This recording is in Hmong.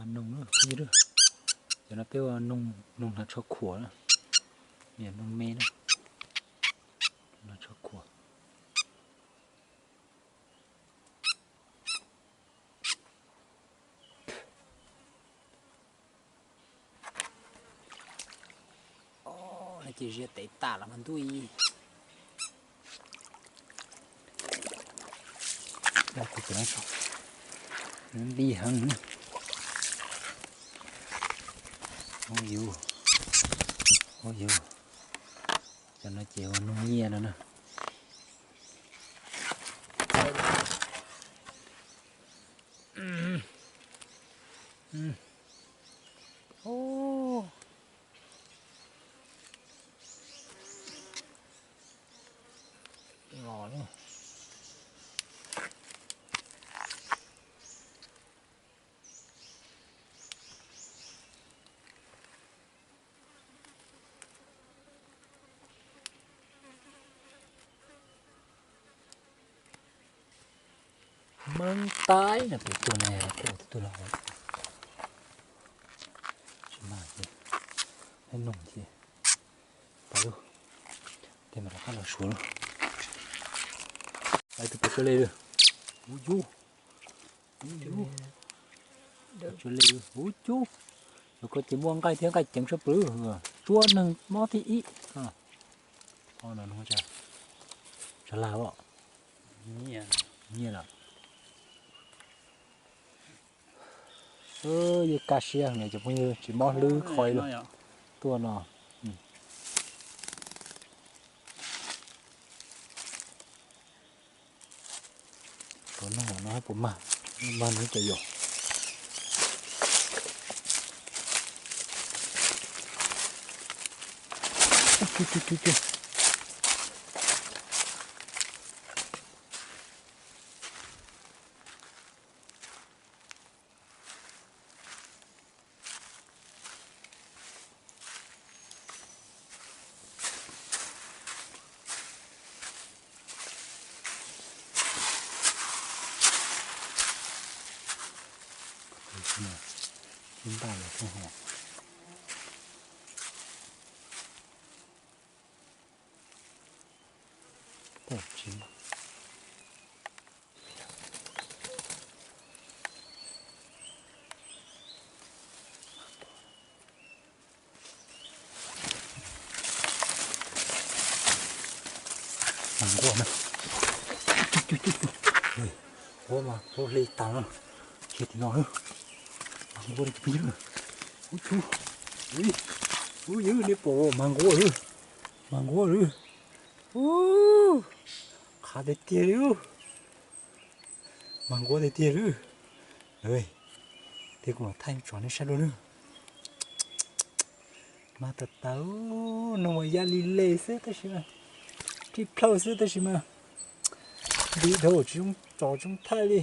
Noog, cov no peb ua noog hnav tsho khuam na, noog me na, hnav tsho khuam. Ces ziab tev tas los mas ntuj, li heev. Ub yus, ub yus, cov no ces ua noog nyiaj no na. Mab taib no pem tuaj ne, tuaj tuaj los tsis mag ces, noog ces pais lub, tej mas rov qab los suav lub. Tus pem suav le lawm, ub yub, ub yub, suav le, ub yub. Yog koj ces muaj nqaij thiab nqaij ceev sab plaws, tsuab neeg mob thib ib. Tshav laj os, nyiaj lawm. Yeej kaj siab ne cov phooj ywg, tsis mob hlwb qhov ib los tuaj no. Puas noj no puas mag, mag nws cov yom. Ntaj los thooj hos. Tej tsis Mas nquab na. Nquab mas nquab hle tag no. Hle tim no lawm. Mas nquab li tus phooj ywg. Ub yub, ub yub, nej pom mas nquab lawm. Mas nquab lawm. Ub, qhav tiag tiag li. Mas nquab tiag tiag lawm. Tej kuv mam thaij tso nej saib dua nawb. Mas tas tas, noog mas ya li le xwb tab sis mas, tij plhaw xwb tab sis mas, nti dhau tsis zoo tso tsis zoo thaij li.